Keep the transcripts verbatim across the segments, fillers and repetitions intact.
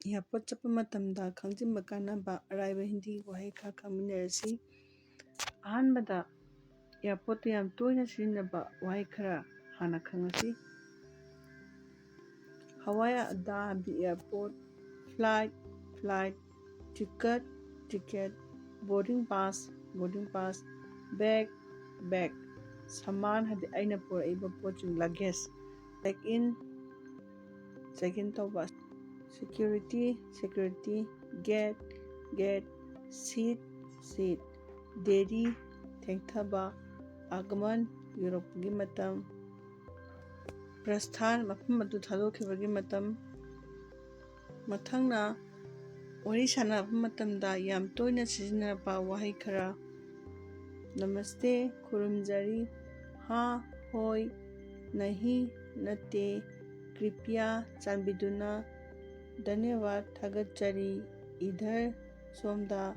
Airport ꯆꯠꯄ ꯃꯇꯝꯗ ꯈꯪꯖꯤꯟꯕ ꯀꯥꯟꯅꯕ ꯑꯔꯥꯏꯕ ꯍꯤꯟꯗꯤ ꯋꯥꯍꯩ ꯈꯔ ꯈꯪꯃꯤꯟꯅꯔꯁꯤ꯫ ꯑꯍꯥꯟꯕꯗ, ꯑꯦꯌꯥꯔꯄꯣꯔꯠꯇ ꯌꯥꯝ ꯇꯣꯏꯅ ꯁꯤꯖꯤꯟꯅꯕ ꯋꯥꯍꯩ ꯈꯔ ꯍꯥꯟꯅ ꯈꯪꯉꯁꯤ꯫ ꯍꯋꯥꯏ ꯑꯗꯥ ꯍꯥꯏꯕꯗꯤ airport, flight, flight, ticket, ticket, boarding pass, boarding pass, bag, bag, ꯁꯥꯃꯥꯟ ꯍꯥꯏꯗꯤ ꯑꯩꯅ ꯄꯨꯔꯛꯏꯕ ꯄꯣꯠꯁꯤꯡ, luggage, check in, check in ꯇꯧꯕ, security, security, gate, gate, seat, seat, देरी, ꯊꯦꯡꯊꯕ, आगमन, ꯌꯧꯔꯛꯄꯒꯤ ꯃꯇꯝ, प्रस्थान, ꯃꯐꯝ ꯑꯗꯨ ꯊꯥꯗꯣꯛꯈꯤꯕꯒꯤ ꯃꯇꯝ꯫ ꯃꯊꯪꯅ, ꯋꯥꯔꯤ ꯁꯥꯟꯅꯕ ꯃꯇꯝꯗ ꯌꯥꯝ ꯇꯣꯏꯅ ꯁꯤꯖꯤꯟꯅꯔꯛꯄ ꯋꯥꯍꯩ ꯈꯔ꯫ नमस्ते, ꯈꯨꯔꯨꯝꯖꯔꯤ꯫ हाँ, ꯍꯣꯏ꯫ नहीं, ꯅꯠꯇꯦ꯫ कृपया, ꯆꯥꯟꯕꯤꯗꯨꯅ꯫ धन्यवाद, ꯊꯥꯒꯠꯆꯔꯤ꯫ इधर, ꯁꯣꯝꯗ꯫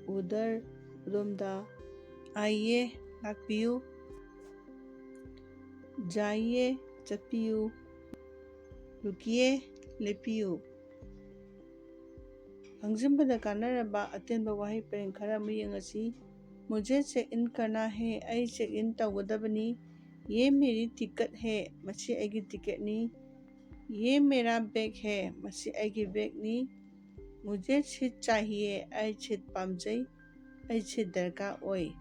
उधर, ꯑꯗꯣꯝꯗ꯫ आइए, ꯂꯥꯛꯄꯤꯌꯨ꯫ जाइए, ꯆꯠꯄꯤꯌꯨ꯫ रुकिए, ꯂꯦꯞꯄꯤꯌꯨ꯫ ꯈꯪꯖꯤꯟꯕꯗ ꯀꯥꯟꯅꯔꯕ ꯑꯇꯦꯟꯕ ꯋꯥꯍꯩ ꯄꯔꯦꯡ ꯈꯔ ꯑꯃ ꯌꯦꯡꯉꯁꯤ꯫ मुझे check in करना है, ꯑꯩ check in ꯇꯧꯒꯗꯕꯅꯤ꯫ ये मेरी टिकट है, ꯃꯁꯤ ꯑꯩꯒꯤ ꯇꯤꯀꯦꯠꯅꯤ꯫ ये मेरा बैग है, ꯃꯁꯤ ꯑꯩꯒꯤ ꯕꯦꯒꯅꯤ꯫ मुझे सीट चाहिए, ꯑꯩ ꯁꯤꯠ ꯄꯥꯝꯖꯩ, ꯑꯩ ꯁꯤꯠ ꯗꯔꯀꯥꯔ ꯑꯣꯏ꯫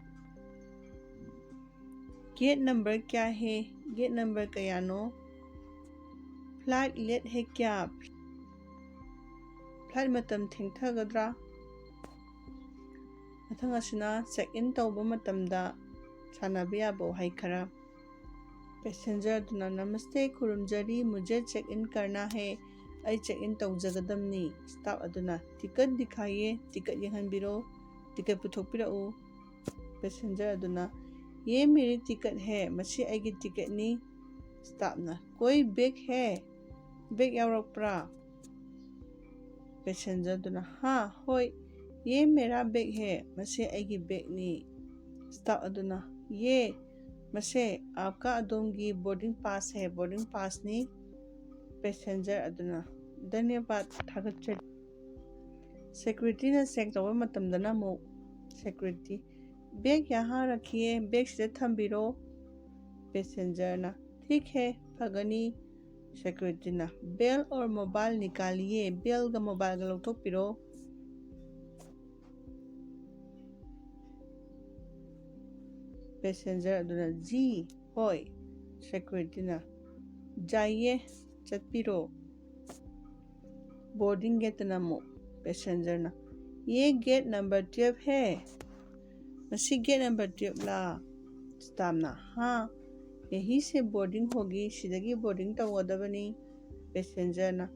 गेट नंबर क्या है, गेट नंबर ꯀꯌꯥꯅꯣ? फ्लाइट लेट है क्या, फ्लाइट ꯃꯇꯝ ꯊꯦꯡꯊꯒꯗ꯭ꯔꯥ? ꯃꯊꯪ ꯑꯁꯤꯅ check in ꯇꯧꯕ ꯃꯇꯝꯗ ꯁꯥꯟꯅꯕ ꯌꯥꯕ ꯋꯥꯍꯩ ꯈꯔ꯫ ꯄꯦꯁꯦꯟꯖꯔ ꯑꯗꯨꯅ, नमस्ते, ꯈꯨꯔꯨꯝꯖꯔꯤ, मुझे check in करना है, ꯑꯩ check in ꯇꯧꯖꯒꯗꯕꯅꯤ꯫ ꯁ꯭ꯇꯥꯐ ꯑꯗꯨꯅ, टिकट दिखाइए, ꯇꯤꯀꯦꯠ ꯌꯦꯡꯍꯟꯕꯤꯔꯣ, ꯇꯤꯀꯦꯠ ꯄꯨꯊꯣꯛꯄꯤꯔꯛꯎ꯫ ꯄꯦꯁꯦꯟꯖꯔ ꯑꯗꯨꯅ, ये मेरी टिकट है, ꯃꯁꯤ ꯑꯩꯒꯤ ꯇꯤꯀꯦꯠꯅꯤ꯫ ꯁ꯭ꯇꯥꯐꯅ, कोई बैग है, ꯕꯦꯒ ꯌꯥꯎꯔꯛꯄ꯭ꯔꯥ? ꯄꯦꯁꯦꯟꯖꯔ ꯑꯗꯨꯅ, हाँ, ꯍꯣꯏ, ये मेरा बैग है, ꯃꯁꯤ ꯑꯩꯒꯤ ꯕꯦꯒꯅꯤ꯫ ꯁ꯭ꯇꯥꯐ ꯑꯗꯨꯅ, ये, ꯃꯁꯦ, आपका, ꯑꯗꯣꯝꯒꯤ बोर्डिंग पास है, ꯕꯣꯔꯗꯤꯡ ꯄꯥꯁꯅꯤ꯫ ꯄꯦꯁꯦꯟꯖꯔ ꯑꯗꯨꯅ, ꯙꯟꯌꯕꯥꯗ, ꯊꯥꯒꯠꯆꯔꯤ꯫ ꯁꯦꯀ꯭ꯌꯨꯔꯤꯇꯤꯅ ꯆꯦꯛ ꯇꯧꯕ ꯃꯇꯝꯗꯅ ꯑꯃꯨꯛ ꯁꯦꯀ꯭ꯌꯨꯔꯤꯇꯤ, "ꯕꯦꯒ ꯌꯍꯥ ꯔꯈꯤꯌꯦ, ꯕꯦꯒꯁꯤꯗ ꯊꯝꯕꯤꯔꯣ"꯫ ꯄꯦꯁꯦꯟꯖꯔꯅ, "ꯊꯤꯛ ꯍꯦ, ꯐꯒꯅꯤ"꯫ ꯁꯦꯀ꯭ꯌꯨꯔꯤꯇꯤꯅ, "ꯕꯦꯜ ꯑꯣꯔ ꯃꯣꯕꯥꯏꯜ ꯅꯤꯀꯥꯂꯤꯌꯦ, ꯕꯦꯜꯒ ꯃꯣꯕꯥꯏꯜꯒ ꯂꯧꯊꯣꯛꯄꯤꯔꯣ"꯫ ꯄꯦꯁꯦꯟꯖꯔ ꯑꯗꯨꯅ, "ꯖꯤ, ꯍꯣꯏ"꯫ ꯁꯦꯀ꯭ꯌꯨꯔꯤꯇꯤꯅ, "ꯖꯥꯏꯌꯦ, ꯆꯠꯄꯤꯔꯣ"꯫ ꯕꯣꯔꯗꯤꯡ ꯒꯦꯠꯇꯅ ꯑꯃꯨꯛ ꯄꯦꯁꯦꯟꯖꯔꯅ, "ꯌꯦ ꯒꯦꯠ ꯅꯝꯕꯔ ꯇꯨꯌꯦꯜꯐ ꯍꯦ"꯫ "ꯃꯁꯤ ꯒꯦꯠ ꯅꯝꯕꯔ ꯇꯨꯌꯦꯜꯐꯂꯥ?" ꯁ꯭ꯇꯥꯐꯅ, "ꯍꯥ, ꯌꯦꯍꯤ ꯁꯦ ꯕꯣꯔꯗꯤꯡ ꯍꯣꯒꯤ, ꯁꯤꯗꯒꯤ ꯕꯣꯔꯗꯤꯡ ꯇꯧꯒꯗꯕꯅꯤ"꯫ ꯄꯦꯁꯦꯟꯖꯔꯅ,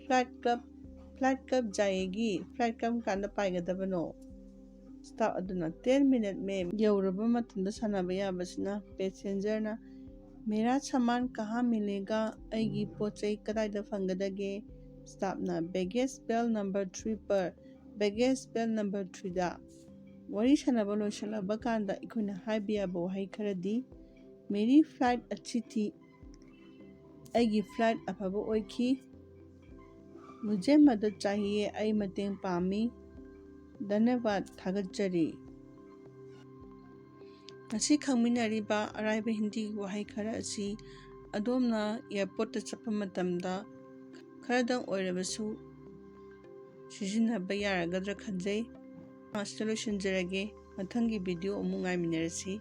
"ꯐ꯭ꯂꯥꯏꯠ ꯀꯕ, ꯐ꯭ꯂꯥꯏꯠ ꯀꯕ ꯖꯥꯏꯌꯦꯒꯤ, ꯐ꯭ꯂꯥꯏꯠ ꯀꯔꯝ ꯀꯥꯟꯗ ꯄꯥꯏꯒꯗꯕꯅꯣ?" ꯁ꯭ꯇꯥꯐ ꯑꯗꯨꯅ, "ꯇꯦꯟ ꯃꯤꯅꯠ ꯃꯦꯝ"꯫ ꯌꯧꯔꯕ ꯃꯇꯝꯗ ꯁꯥꯟꯅꯕ ꯌꯥꯕꯁꯤꯅ ꯄꯦꯁꯦꯟꯖꯔꯅ, "ꯃꯦꯔꯥ ꯁꯥꯃꯥꯟ ꯀꯍꯥ ꯃꯤꯂꯦꯒꯥ? ꯑꯩꯒꯤ ꯄꯣꯠ ꯆꯩ ꯀꯗꯥꯏꯗ ꯐꯪꯒꯗꯒꯦ?" ꯁ꯭ꯇꯥꯐꯅ, "ꯕꯦꯒꯦꯖ ꯕꯦꯜ ꯅꯝꯕꯔ ꯊ꯭ꯔꯤ ꯄꯔ, ꯕꯦꯒꯦꯖ ꯕꯦꯜ ꯅꯝꯕꯔ ꯊ꯭ꯔꯤꯗ"꯫ ꯋꯥꯔꯤ ꯁꯥꯟꯅꯕ ꯂꯣꯏꯁꯤꯜꯂꯕ ꯀꯥꯟꯗ ꯑꯩꯈꯣꯏꯅ ꯍꯥꯏꯕ ꯌꯥꯕ ꯋꯥꯍꯩ ꯈꯔꯗꯤ, "ꯃꯦꯔꯤ ꯐ꯭ꯂꯥꯏꯠ ꯑꯆꯤ ꯊꯤ", ꯑꯩꯒꯤ ꯐ꯭ꯂꯥꯏꯠ ꯑꯐꯕ ꯑꯣꯏꯈꯤ꯫ "ꯃꯨꯖꯦ ꯃꯗꯗ ꯆꯥꯍꯤꯌꯦ", ꯑꯩ ꯃꯇꯦꯡ ꯄꯥꯝꯃꯤ꯫ "ꯙꯟꯌꯕꯥꯗ", ꯊꯥꯒꯠꯆꯔꯤ꯫ ꯉꯁꯤ ꯈꯪꯃꯤꯟꯅꯔꯤꯕ ꯑꯔꯥꯏꯕ ꯍꯤꯟꯗꯤꯒꯤ ꯋꯥꯍꯩ ꯈꯔ ꯑꯁꯤ ꯑꯗꯣꯝꯅ ꯑꯦꯌꯥꯔꯄꯣꯔꯠꯇ ꯆꯠꯄ ꯃꯇꯝꯗ ꯈꯔꯗꯪ ꯑꯣꯏꯔꯕꯁꯨ ꯁꯤꯖꯤꯟꯅꯕ ꯌꯥꯔꯒꯗ꯭ꯔꯥ ꯈꯟꯖꯩ꯫ ꯑꯁꯤꯗ ꯂꯣꯏꯁꯤꯟꯖꯔꯒꯦ꯫ ꯃꯊꯪꯒꯤ ꯚꯤꯗꯤꯑꯣ ꯑꯃꯨꯛ ꯉꯥꯏꯃꯤꯟꯅꯔꯁꯤ꯫